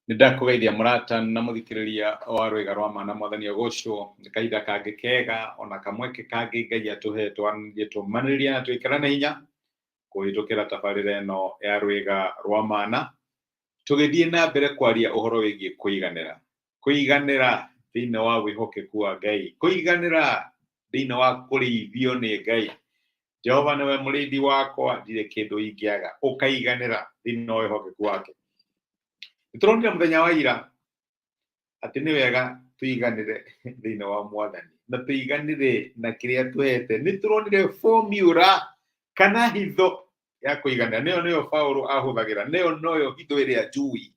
Nĩ ndakũgeithia mũrata na mũthikĩrĩria wa Rwĩga rwa Ma na Mwathani agocwo. Nĩ kahinda kangĩ kega ona kamweke kangĩ Ngai atũhe twaranĩrie, tũmanĩrĩrie na twĩkĩrane hinya kũhĩtũkĩra tabarĩra ĩno ya Rwĩga rwa Mana, tũgĩthiĩ na mbere kwaria ũhoro wĩgiĩ kũiganĩra, kũiganĩra thĩinĩ wa wĩhokeku wa Ngai, kũiganĩra thĩinĩ wa kũrĩithio nĩ Ngai. Jehova nĩwe mũrĩithi wakwa, ndirĩ kĩndũ ingĩaga. Ũkaiganĩra thĩinĩ wa wĩhokeku wake. Nĩ tũronire mũthenya wa ira atĩ nĩ wega tũiganĩre thĩinĩ wa Mwathani na tũiganĩre na kĩrĩa tũhete. Nĩ tũronire formula kana hitho ya kũiganĩra, nĩyo nĩyo Paulo ahũthagĩra, nĩyo noyo hitho ĩrĩa njui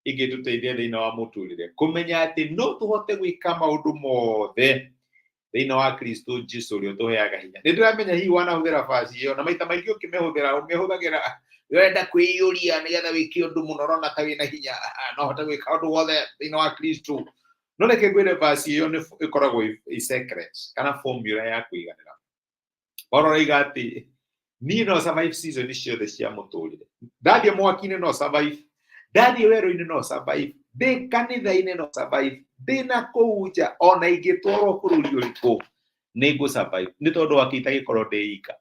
ĩngĩtũteithia thĩinĩ wa mũtũrĩre, kũmenya atĩ no tũhote gwĩka maũndũ mothe thĩinĩ wa Kristo Jesu ũrĩa ũtũheaga hinya. Nĩ ndĩramenya hihi wanahũthĩra baci ĩyo, na maita maingĩ ũkĩmĩhũthĩra ũmĩhũthagĩra ũrenda kwĩiyũria nĩgetha wĩke ũndũ mũno ũrona ta wĩna hinya, no hote gwĩka ũndũ wothe thĩinĩ wa Kristo. No reke ngwĩre, baci ĩyo nĩ ĩkoragwo ĩ secret kana formula ya kũiganĩra. Paulo aroiga atĩ niĩ no survive season ciothe cia mũtũrĩre. Ndathiĩ mwaki-inĩ no survive, ndathiĩ werũ-inĩ no survive, ndĩ kanitha-inĩ no survive, ndĩ na kũu nja, ona ingĩtwarwo bũrũri ũrĩkũ nĩ ngũ survive. Nĩ tondũ wa kĩ itagĩkorwo ndĩ ika?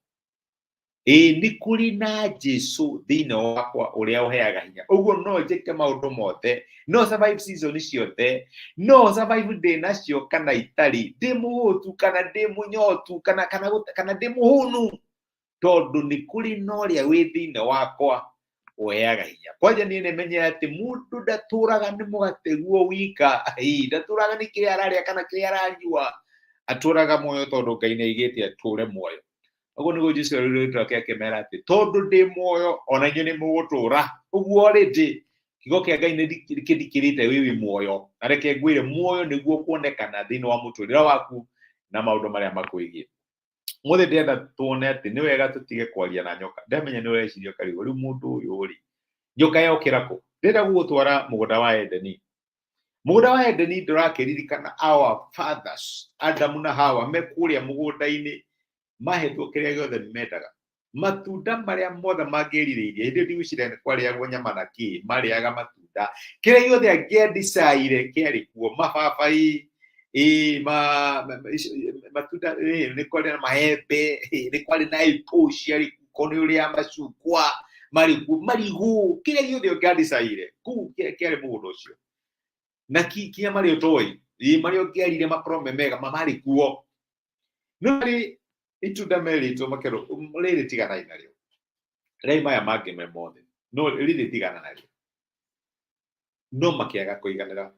Ĩĩ, nĩ kũrĩ na Jesu thĩinĩ wakwa ũrĩa ũheaga hinya. Ũguo no njĩke maũndũ mothe, no survive season ciothe, no survive ndĩ nacio kana itarĩ, ndĩ mũhũtu kana ndĩ mũnyotu, kana ndĩ mũhũnu, tondũ nĩ kũrĩ na ũrĩa wĩ thĩinĩ wakwa ũheaga hinya. Kwanja niĩ nĩ menye atĩ mũndũ ndatũraga nĩ mũgate guo wika, ndatũraga nĩ kĩrĩa ararĩa kana kĩrĩa aranyua, atũraga muoyo tondũ Ngai nĩ aigĩte atũre muoyo. Ũguo nĩguo Jesu erire arutwo ake, akĩmera atĩ tondũ ndĩ muoyo, ona inyuĩ nĩ mũgũtũra. Ũguo rĩ, kiugo kĩa Ngai nĩ kĩndikĩrĩte wĩ muoyo. Na reke ngwĩre, muoyo nĩguo kuonekana thĩinĩ wa mũtũrĩre waku na maũndũ marĩa makwĩgiĩ. Mũthĩ ndĩrenda tuone atĩ nĩ wega tũtige kwaria na nyoka. Ndamenya nĩ ũreciria ũkarigwo, rĩu mũndũ ũyũ rĩ, nyoka yokĩra kũ? Ndĩrenda gũgũtwara mũgũnda wa Edeni. Mũgũnda wa Edeni, ndũrakĩririkana our fathers Adamu na Hawa me kũrĩa mũgũnda-inĩ mahetwo kĩrĩa gĩothe mendaga, matunda marĩa mothe mangĩrirĩirie. Hĩndĩ ĩyo ndigwĩciria nĩ kwarĩagwo nyama na kĩ, marĩaga matunda, kĩrĩa gĩothe angĩandicaire kĩarĩ kuo, mababai, ĩ ma, matunda, ĩ nĩ kwarĩ na maembe, ĩ nĩ kwarĩ na apple ciarĩ kuo, nĩ ũrĩa macungwa marĩ kuo, marigũ, kĩrĩa gĩothe ũngĩandicaire kũu kĩarĩ mũgũnda ũcio, na kinya marĩa ũtoĩ, ĩ marĩa ũngĩarire makorwo me mega marĩ kuo. No rĩ itunda merĩtwo makerwo rĩrĩ tiganai narĩo, rĩai maya mangĩ me mothe, no rĩrĩ tigana narĩo. No makĩaga kũiganĩra.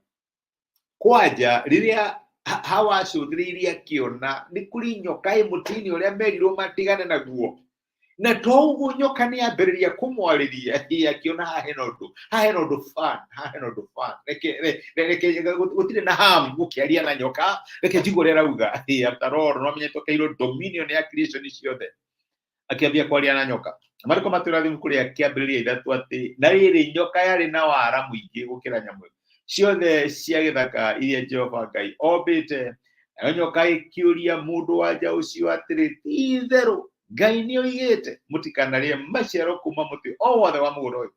Kwanja rĩrĩa Hawa acũthĩrĩirie akĩona nĩ kũrĩ nyoka ĩ mũtĩ-inĩ ũrĩa merirwo matigane naguo, na to ũguo, nyoka nĩ yambĩrĩria kũmwarĩria, akĩona haha hena ũndũ, haha hena ũndũ fun, haha hena ũndũ fun, reke reke gũtirĩ na harm gũkĩaria na nyoka, reke njigue ũrĩa arauga. After all, no amenye tũkeirwo dominion ya creation ciothe. Akĩambia kwaria na nyoka. Marĩko matwĩra ibuku rĩa Kĩambĩrĩria 3 atĩ na rĩrĩ, nyoka yarĩ na wara mũingĩ gũkĩra nyamũ ciothe cia gĩthaka iria Jehova Ngai ombĩte. Nayo nyoka ĩkĩũria mũndũ wa nja ũcio atĩrĩ, ti-itherũ Ngai nĩ oigĩte mũtikanarĩe maciaro kuma mũtĩ o wothe wa mũgũnda ũyũ?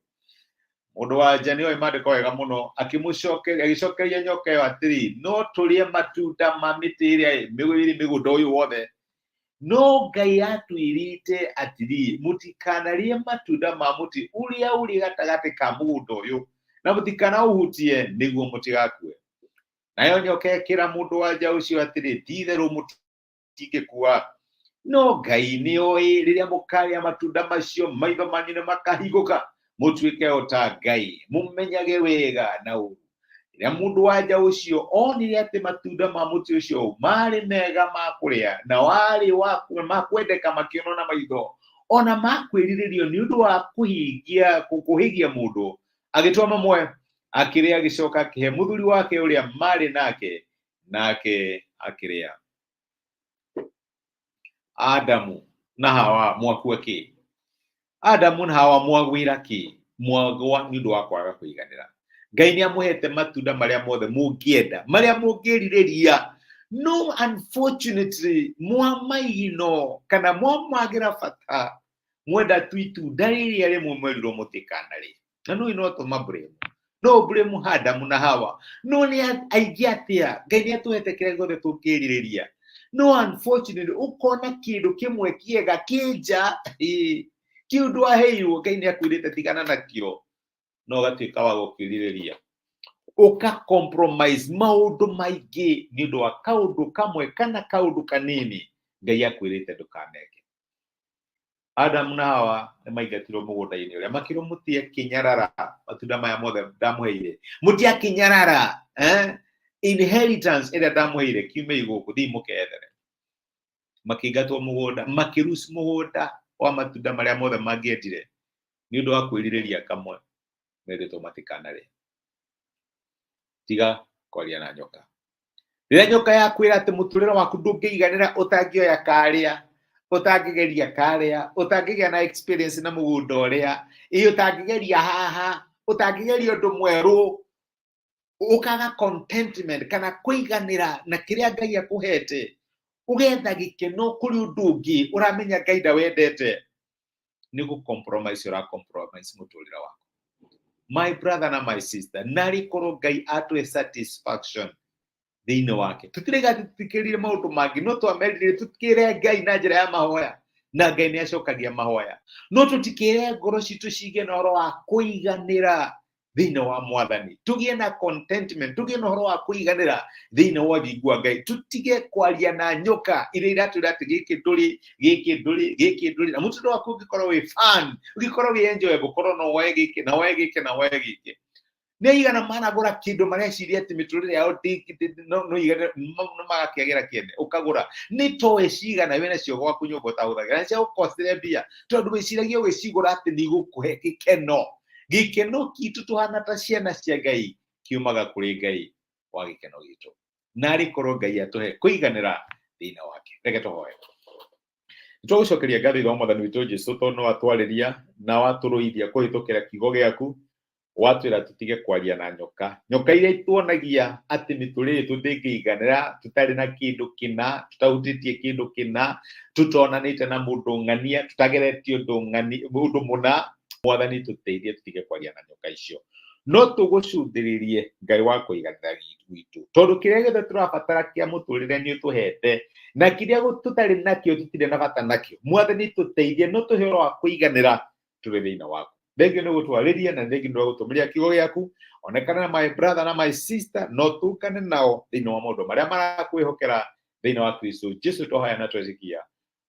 Mũndũ wa nja nĩ oĩ maandĩko wega mũno, akĩmũcokeria, agĩcokeria nyoka ĩyo atĩrĩ, no tũrĩe matunda ma mĩtĩ ĩrĩa ĩrĩ mĩgũnda ũyũ wothe, no Ngai atwĩrĩte atĩrĩ, mũtikanarĩe matunda ma mũtĩ ũrĩa ũrĩ gatagatĩ ka mũgũnda ũyũ, na mũtikanaũhutie, nĩguo mũtigakue. Nayo nyoka ĩkĩra mũndũ wa nja ũcio atĩrĩ, ti-itherũ mũtingĩkua, no Ngai nĩ oĩ rĩrĩa mũkarĩa matunda macio, maitho manyu nĩ makahingũka, mũtuĩke o ta Ngai, mũmenyage wega na ũũru. Rĩrĩa mũndũ wa nja ũcio onire atĩ matunda ma mũtĩ ũcio marĩ mega ma kũrĩa, na warĩ wa ma kwendeka makĩonwo na maitho, ona ma kwĩrirĩrio nĩ ũndũ wa kũhingia kũhĩgia mũndũ, agĩtua mamwe, akĩrĩa, agĩcoka akĩhe mũthuri wake ũrĩa marĩ nake, nake akĩrĩa. Adamu na Hawa mwakua kĩ? Adamu na Hawa mwagwĩra kĩ? Mwagwa nĩ ũndũ wa kwaga kũiganĩra. Ngai nĩ amũhete matunda marĩa mothe mũngĩenda, marĩa mũngĩrirĩria, no unfortunately mwamaigino kana mwamagĩra bata, mwenda tu itunda rĩrĩa rĩmwe mwerirwo mũtikanarĩe. Na no no tũma blame, No blame Adamu na Hawa. No nĩ aingĩ atĩa Ngai nĩ atũhete kĩrĩa gĩothe tũngĩrirĩria, no unfortunately ũkona kĩndũ kĩmwe kĩega kĩnja kĩu ndwaheirwo, Ngai nĩ akwĩrĩte tigana nakĩo, no ũgatuĩka wa gũkĩrirĩria, ũka compromise maũndũ maingĩ nĩ ũndũ wa kaũndũ kamwe kana kaũndũ kanini Ngai akwĩrĩte ndũkaneke. Adamu na Hawa nĩ maingatirwo mũgũnda-inĩ ũrĩa makĩrwo mũtiakĩnyarara matunda maya mothe ndamũheire, mũtiakĩnyarara inheritance ĩrĩa ndamũheire, kiume gũkũ thiĩ mũkethere. Makĩingatwo mũgũnda, makĩruci mũgũnda wa matunda marĩa mothe mangĩendire nĩ ũndũ wa kwĩrirĩria kamwe merĩtwo matikanarĩe. Tiga kwaria na nyoka. Rĩrĩa nyoka yakwĩra atĩ mũtũrĩre waku ndũngĩiganĩra ũtangĩoya karĩa, ũtangĩgeria karĩa, ũtangĩgĩa na experience na mũgũnda ũrĩa, ĩ ũtangĩgeria haha, ũtangĩgeria ũndũ mwerũ, ũkaga contentment kana kũiganĩra na kĩrĩa Ngai akũhete, ũgetha gĩkeno kũrĩ ũndũ ũngĩ ũramenya Ngai ndawendete, nĩ gũ compromise ũra compromise mũtũrĩre waku. My brother na my sister, narĩ korwo Ngai atũhe satisfaction thĩinĩ wake, tũtiraiga atĩ tũtikĩrire maũndũ mangĩ, no twamerire tũkĩre Ngai na njĩra ya mahoya, na Ngai nĩ acokagia mahoya, no tũtikĩre ngoro citũ cigĩe na ũhoro wa kũiganĩra thĩinĩ wa Mwathani, tũgĩe na contentment, tũgĩe na ũhoro wa kũiganĩra thĩinĩ wa ũthingu wa Ngai, tũtige kwaria na nyoka iria iratwĩra atĩ gĩkĩ ndũrĩ, gĩkĩ ndũrĩ, gĩkĩ ndũrĩ, na mũtũrĩre waku ũngĩkorwo wĩ fun, ũngĩkorwo wĩ enjoyable, korwo no woe gĩkĩ na woe gĩkĩ na woe gĩkĩ. Nĩ aigana managũra kĩndũ mareciria atĩ mĩtũrĩre yao no iganĩre, no magakĩagĩra kĩene. Ũkagũra nĩ toy cigana wĩna cio gwaku nyũmba ũtahũthagĩra, na cia gũkostire mbia, tondũ wĩciragia ũgĩcigũra atĩ nĩ igũkũhe gĩkeno. Gĩkeno kitũ tũhana ta ciana cia Ngai kiumaga kũrĩ Ngai wa gĩkeno gitũ. Narĩ korwo Ngai atũhe kũiganĩra thĩinĩ wake. Reke tũhoe. Nĩtwagũcokeria ngatho Ithe wa Mwathani witũ Jesu, tondũ nĩ watwarĩria na watũrũithia kũhĩtũkĩra kiugo gĩaku, watwĩra tũtige kwaria na nyoka, nyoka iria ituonagia atĩ mĩtũrĩre itũ ndĩngĩiganĩra tũtarĩ na kĩndũ kĩna, tũtahutĩtie kĩndũ kĩna, tũtonanĩte na mũndũ ng'ania, tũtageretie ũndũ ng'ani, ũndũ mũna. Mwathani, tũteithie tũtige kwaria na nyoka icio, no tũgũcũthĩrĩrie Ngai wa kũiganĩra gwitũ, tondũ kĩrĩa gĩothe tũrabatara kĩa mũtũrĩre nĩ ũtũhete, na kĩrĩa tũtarĩ nakĩo tũtirĩ na bata nakĩo. Mwathani, tũteithie, no tũhe ũhoro wa kũiganĩra tũrĩ thĩinĩ waku. Thengiũ nĩ gũtwarĩria na thengiũ nĩ gũtũmĩria kiugo gĩaku, onekana na my brother na my sister, no tũngane nao thĩinĩ wa maũndũ marĩa marakwĩhokera thĩinĩ wa Kristo Jesu twahoya na twetĩkia.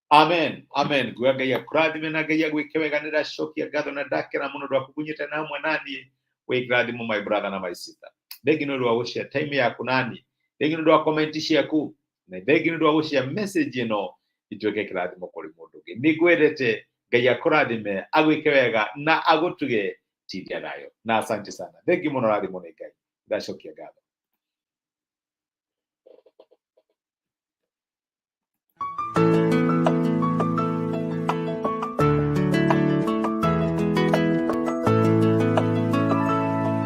Amen, amen. Nguga Ngai akũrathime na Ngai agwĩke wega. Nĩ ndacokia ngatho na ndakena mũno ndwaku kũnyitana hamwe naniĩ. Wĩ kĩrathimo, my brother na my sister. Thengiũ nĩ ũndũ wa gũshare time yaku naniĩ, thengiũ nĩ ũndũ wa comment ciaku, na thengiũ nĩ ũndũ wa gũshare message ĩno ituĩke kĩrathimo kũrĩ mũndũ ũngĩ. Nĩ ngwendete. Ngai akũrathime, agwĩke wega na agũtuge. Tindia thayũ na asante sana. Thengiũ mũno, rathimo nĩ Ngai. Ndacokia ngatho.